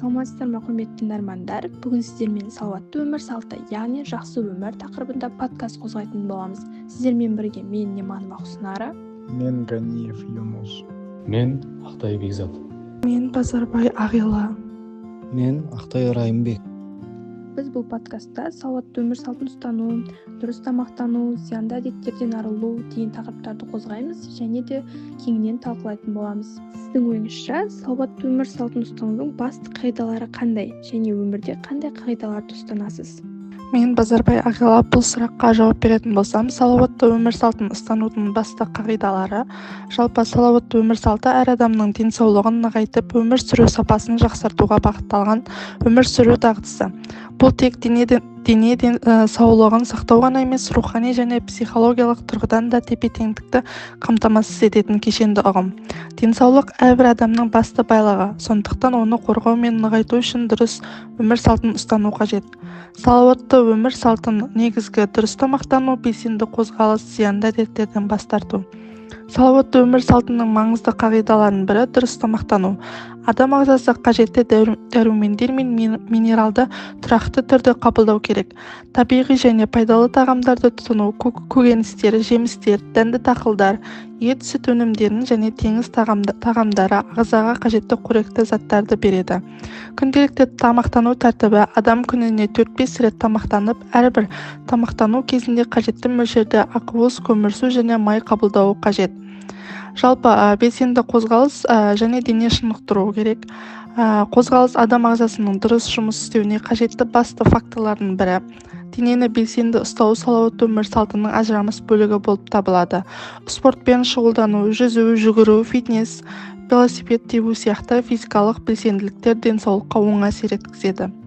Саламатсыздар ма, құрметті тыңдармандар! Бүгін сіздермен салауатты өмір салты, яғни жақсы өмір тақырыбында подкаст қозғайтын боламыз. Сіздермен бірге мен, Неманова Құснара. Мен, Ганиев Юнус. Мен, Ақтай Бекзат. Мен, Базарбай Ағила. Мен, Ақтай Райымбек. Біз бұл подкастта салауатты өмір салтын ұстану, дұрыс тамақтану, зиянды әдеттерден арылу деген тақырыптарды қозғаймыз және де кеңінен талқылайтын боламыз. Сіздің ойыңызша, салауатты өмір салтын ұстанудың басты қағидалары қандай және өмірде қандай қағидаларды ұстанасыз? Мен, Базарбай Ағила, бұл сұраққа жауап беретін болсам, салауатты өмір салтын ұстанудың басты қағидалары: жалпы, салауатты өмір салты — әр адамның денсаулығын нығайтып, өмір сүру сапасын жақсартуға бағытталған өмір сүру дағдысы. Бұл тек дене саулығын сақтау ғана емес, рухани және психологиялық тұрғыдан да тепе-теңдікті қамтамасыз ететін кешенді ұғым. Денсаулық — әрбір адамның басты байлығы, сондықтан оны қорғау мен нығайту үшін дұрыс өмір салтын ұстану қажет. Салауатты өмір салтын негізгі: дұрыс тамақтану, белсенді қозғалыс, зиянды әдеттерден бас тарту. Салауатты өмір салтының маңызды қағидаларының бірі — дұрыс тамақтану. Адам ағзасы қажетті дәрумендер мен минералды тұрақты түрде қабылдау керек. Табиғи және пайдалы тағамдарды тұтыну, көкөністер, жемістер, дәнді дақылдар, ет, сүт өнімдерін және теңіз тағамдары ағзаға қажетті қоректі заттарды береді. Күнделікті тамақтану тәртібі: адам күніне 4-5 рет тамақтанып, әрбір тамақтану кезінде қажетті мөлшерде ақуыз, көмірсу және май қабылдауы қажет. Жалпы, белсенді қозғалыс және дене шынықтыру керек. Қозғалыс — адам ағзасының дұрыс жұмыс істеуіне қажетті басты факторлардың бірі. Денені белсенді ұстау салауатты өмір салтының ажырамас бөлігі болып табылады. Спортпен шұғылдану, жүзу, жүгіру, фитнес, велосипед тебу сияқты физикалық белсенділіктер денсаулыққа оң әсер еткізеді.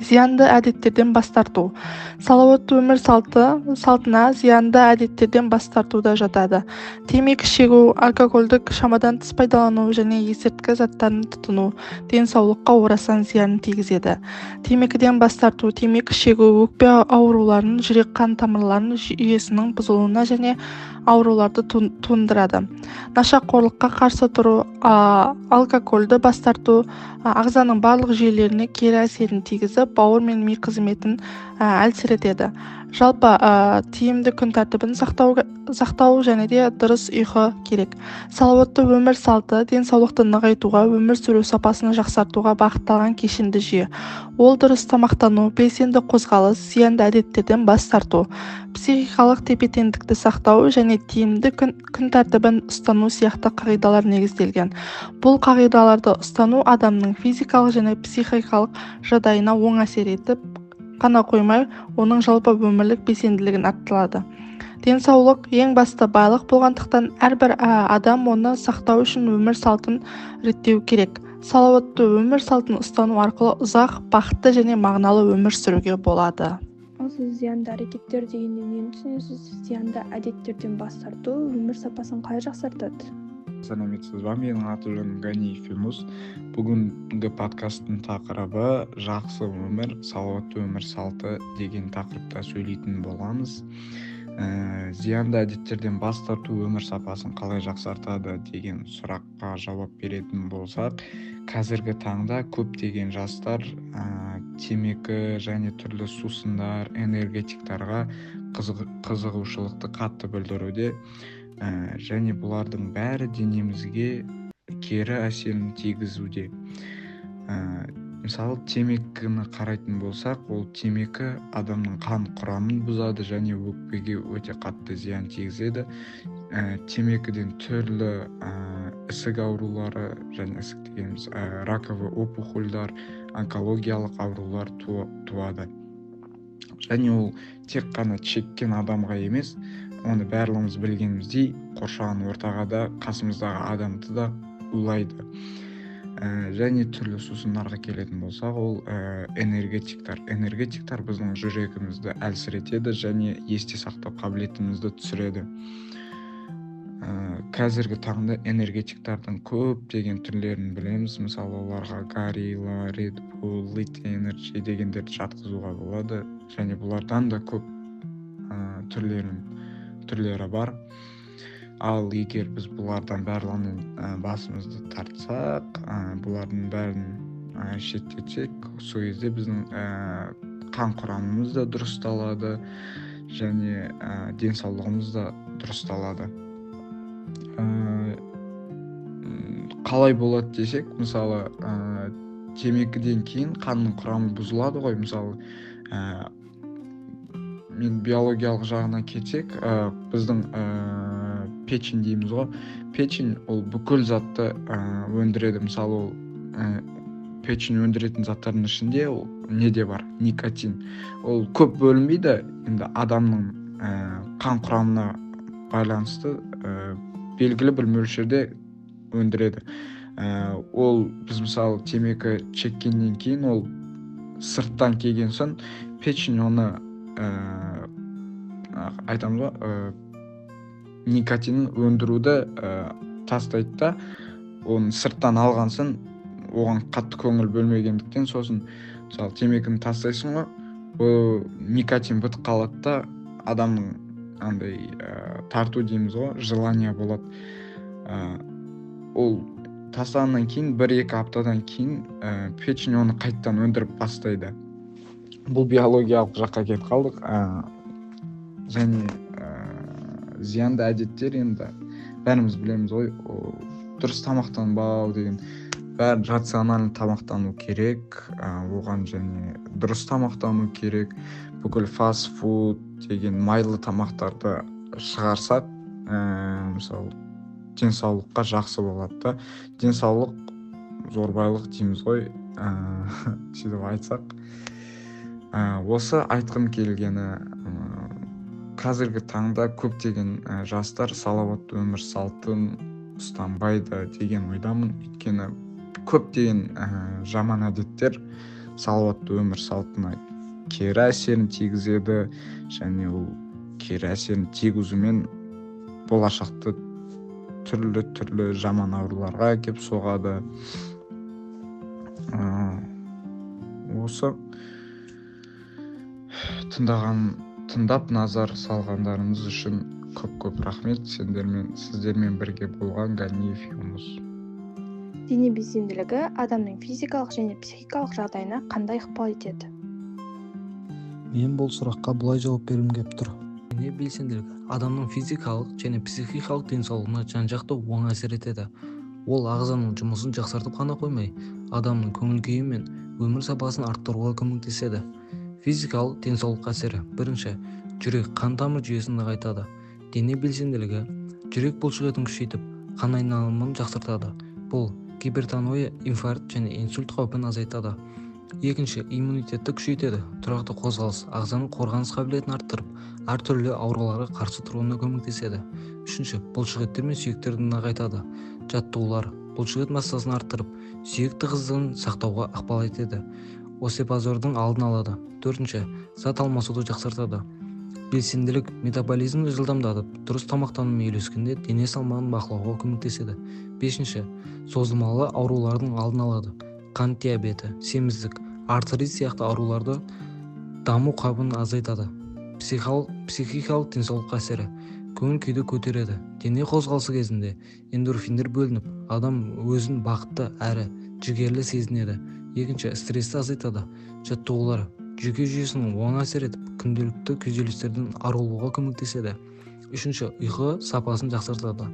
Зиянды әдеттерден бас тарту. Салауатты өмір салтына зиянды әдеттерден бас тарту да жатады. Темекі шегу, алкогольдік шамадан тыс пайдалану және есірткі заттарын тұтыну денсаулыққа орасан зиянын тигізеді. Темекіден бас тарту: темекі шегу өкпе ауруларын, жүрек қан тамырларының жүйесінің бұзылуына және ауруларды туындырады. Нашақорлыққа қарсы тұру. Алкогольді бас тарту ағзаның барлық жүйелеріне кері әсерін тигізіп, бауыр мен ми қызметін әлсіретеді. Жалпы, тиімді күн тәртібін сақтау және де дұрыс ұйқы керек. Салауатты өмір салты — денсаулықты нығайтуға, өмір сүру сапасын жақсартуға бағытталған кешенді жүйе. Ол дұрыс тамақтану, белсенді қозғалыс, зиянды әдеттерден бас тарту, психикалық тепе-теңдікті сақтау және тиімді күн тәртібін ұстану сияқты қағидалар негізделген. Бұл қағидаларды ұстану адамның физикалық және психикалық жағдайына оң әсер етіп қана қоймай, оның жалпы өмірлік белсенділігін арттырады. Денсаулық — ең басты байлық болғандықтан, әрбір адам оны сақтау үшін өмір салтын реттеу керек. Салауатты өмір салтын ұстану арқылы ұзақ, бақытты және мағыналы өмір сүруге болады. Ал сіз зиянды әрекеттер дегенде нені түсінесіз? Зиянды әдеттерден бас тарту өмір сапасын қалай жақсартады? Сәлеметсіз ба, менің аты жөнім Ганиев Юнус. Бүгінгі подкасттың тақырыбы «Жақсы өмір, салауатты өмір салты» деген тақырыпта сөйлейтін боламыз. Зиянды әдеттерден бас тарту өмір сапасын қалай жақсартады деген сұраққа жауап беретін болсақ, қазіргі таңда көптеген жастар темекі және түрлі сусындар, энергетиктарға қызығушылықты қатты білдіруде. Және бұлардың бәрі денемізге кері әсерін тигізуде. Мысалы, темекіні қарайтын болсақ, ол темекі адамның қан құрамын бұзады және өкпеге өте қатты зиян тигізеді. Темекіден түрлі ісік аурулары және ісік дегеніміз раковый опухольдар, онкологиялық аурулар туады. Және ол тек қана шеккен адамға емес, оны барлығымыз білгеніміздей, қоршаған ортаға да, қасымыздағы адамды да улайды. Және түрлі сусындарға келетін болсақ, ол энергетиктар. Энергетиктар біздің жүрегімізді әлсіретеді және есте сақтау қабілетімізді түсіреді. Қазіргі таңда энергетиктардың көптеген түрлерін білеміз. Мысалы, оларға Gorilla, Red Bull, Lit Energy дегендерді жатқызуға болады. Және бұлардан да көп түрлері бар. Ал егер біз бұлардан барлығынан басымызды тартсақ, бұлардың бәрін шеттетсек, сол кезде біздің қан құрамымыз да дұрысталады және денсаулығымыз да дұрысталады. Қалай болады десек, мысалы, темекіден кейін қанның құрамы бұзылады ғой. Мысалы, мен биологиялық жағына кетсек, біздің печень дейміз ғой. Печень ол бүкіл затты өндіреді. Мысалы, ол печень өндіретін заттардың ішінде ол не де бар? Никотин. Ол көп бөлінбейді. Енді адамның қан құрамына байланысты белгілі бір мөлшерде өндіреді. Ол біз мысалы темекі шеккеннен кейін ол сырттан келген соң печень оны айтамыз ғой, никотинін өндіруді тастайды да, оны сырттан алған соң оған қатты көңіл бөлмегендіктен сосын мысалы темекіні тастайсың ғой, ол никотин бітіп қалады да, адамның андай тарту дейміз ғой, желание болады. Ол тастағаннан кейін 1-2 аптадан кейін печень оны қайтадан өндіріп бастайды. Бұл биологиялық жаққа кетіп қалдық. Және зиянды әдеттер енді бәріміз білеміз ғой, дұрыс тамақтанбау деген, бәрі рациональды тамақтану керек, оған және дұрыс тамақтану керек. Бүкіл фастфуд деген майлы тамақтарды шығарсақ, мысалы, денсаулыққа жақсы болады да. Денсаулық зор байлық дейміз ғой, сөйтіп айтсақ. Осы айтқым келгені, қазіргі таңда көптеген жастар салауатты өмір салтын ұстанбайды деген ойдамын. Өйткені көптеген жаман әдеттер салауатты өмір салтына кері әсерін тигізеді және ол кері әсерін тигізумен болашақты түрлі-түрлі жаман ауруларға әкеп соғады. Осы тыңдап назар салғандарыңыз үшін көп-көп рахмет. Сіздермен бірге болған Ганиев Юнус. Дене белсенділігі адамның физикалық және психикалық жағдайына қандай ықпал етеді? Мен бұл сұраққа былай жауап бергім келіп тұр. Дене белсенділігі адамның физикалық және психикалық денсаулығына жан-жақты оң әсер етеді. Ол ағзаның жұмысын жақсартып қана қоймай, адамның көңіл-күйі мен өмір сапасын арттыруға көмектеседі. Физикалық денсаулыққа әсері. Бірінші, жүрек қан тамыр жүйесін нығайтады. Дене белсенділігі жүрек бұлшықетін күшейтіп, қан айналымын жақсартады. Бұл гипертония, инфаркт және инсульт қаупін азайтады. Екінші, иммунитетті күшейтеді. Тұрақты қозғалыс ағзаның қорғаныс қабілетін арттырып, әртүрлі ауруларға қарсы тұруына көмектеседі. Үшінші, бұлшықеттер мен сүйектерді нығайтады. Жаттығулар бұлшықет массасын арттырып, сүйек тығыздығын сақтауға ықпал етеді. Остеопороздің алдын алады. Төртінші, зат алмасуды жақсартады. Белсенділік метаболизмді жылдамдатып, дұрыс тамақтанумен үйлескенде дене салмағын бақылауға көмектеседі. Бесінші, созылмалы аурулардың алдын алады. Қант диабеті, семіздік, артрит сияқты ауруларды даму қаупін азайтады. Психикалық денсаулыққа әсері. Көңіл күйді көтереді. Дене қозғалысы кезінде эндорфиндер бөлініп, адам өзін бақытты әрі жігерлі сезінеді. Екінші, стрессті азайтады. Жаттығулар жүйке жүйесінің оң әсер етіп, күнделікті күйзелістерден арылуға көмектеседі. Үшінші, ұйқы сапасын жақсартады.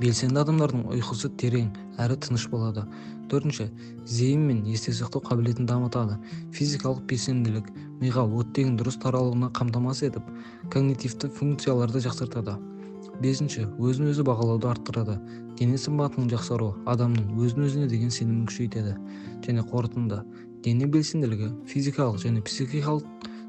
Белсенді адамдардың ұйқысы терең әрі тыныш болады. Төртінші, зейін мен есте сақтау қабілетін дамытады. Физикалық белсенділік миға оттегінің дұрыс таралуына қамтамасыз етіп, когнитивті функцияларды жақсартады. Бесінші, өзін-өзі бағалауды арттырады. Дене сымбатының жақсаруы адамның өзін-өзіне деген сенімін күшейтеді. Және қорытынды, дене белсенділігі физикалық және психикалық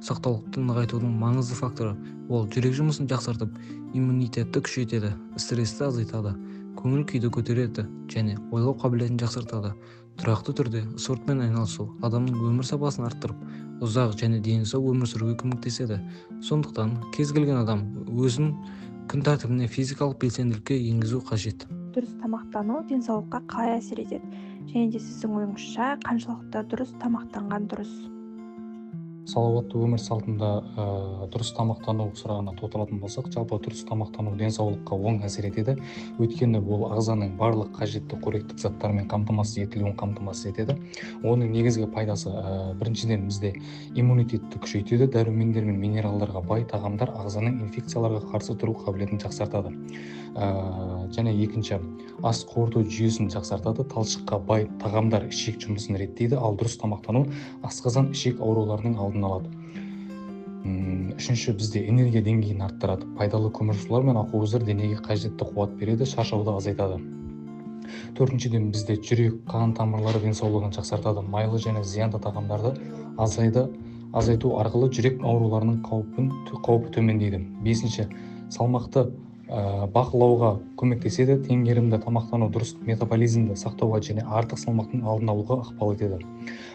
сақтаулықты нығайтудың маңызды факторы. Ол жүрек жұмысын жақсартып, иммунитетті күшейтеді, стрессті азайтады, көңіл күйді көтереді және ойлау қабілетін жақсартады. Тұрақты түрде спортпен айналысу адамның өмір сапасын арттырып, ұзақ және дені сау өмір сүруге көмектеседі. Сондықтан кез келген адам өзін күн тәртібіне физикалық белсенділікке енгізу қажет. Дұрыс тамақтану денсаулыққа қалай әсер етеді? Және де сіздің ойыңызша қаншалықты дұрыс тамақтанған дұрыс? Салауатты өмір салтында дұрыс тамақтану сұрағына тоқталатын болсақ, жалпы дұрыс тамақтану денсаулыққа оң әсер етеді. Өйткені ол ағзаның барлық қажетті қоректік заттармен қамтамасыз етілуін қамтамасыз етеді. Оның негізгі пайдасы, біріншіден, бізде иммунитетті күшейтеді. Дәрумендер мен минералдарға бай тағамдар ағзаның инфекцияларға қарсы тұру қабілетін жақсартады. Және екінші, ас қорыту жүйесін жақсартады. Талшыққа бай тағамдар ішек жұмысын реттейді, ал дұрыс тамақтану асқазан, ішек ауруларының алдын алады. Үшінші, бізде энергия деңгейін арттырады. Пайдалы көмірсулар мен ақуыздар денеге қажетті қуат береді, шаршауды азайтады. Төртіншіден, бізде жүрек қан тамырлары денсаулығын жақсартады. Майлы және зиянды тағамдарды азайту арқылы жүрек ауруларының қаупі төмендейді. Бесінші, салмақты бақылауға көмектеседі. Теңгерімді тамақтану дұрыс метаболизмді сақтауға және артық салмақтың алдын алуға ықпал етеді.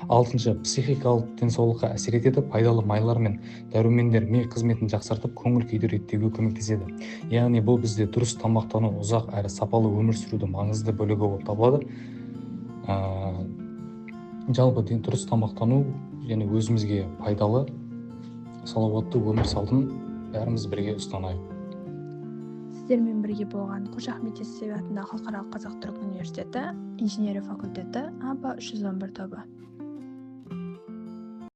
Алтыншы, психикалық денсаулыққа әсер етеді. Пайдалы майлар мен дәрумендер ми қызметін жақсартып, көңіл күйді реттеуге көмектеседі. Яғни бұл бізде дұрыс тамақтану ұзақ әрі сапалы өмір сүрудің маңызды бөлігі болып табылады. Жалпы дұрыс тамақтану және өзімізге пайдалы салауатты өмір салтын бәріміз бірге ұстанайық. Сіздермен бірге болған Қожа Ахмет Яссауи атындағы Халықаралық Қазақ-Түрік университеті инженерия факультеті АБА 311 тобы.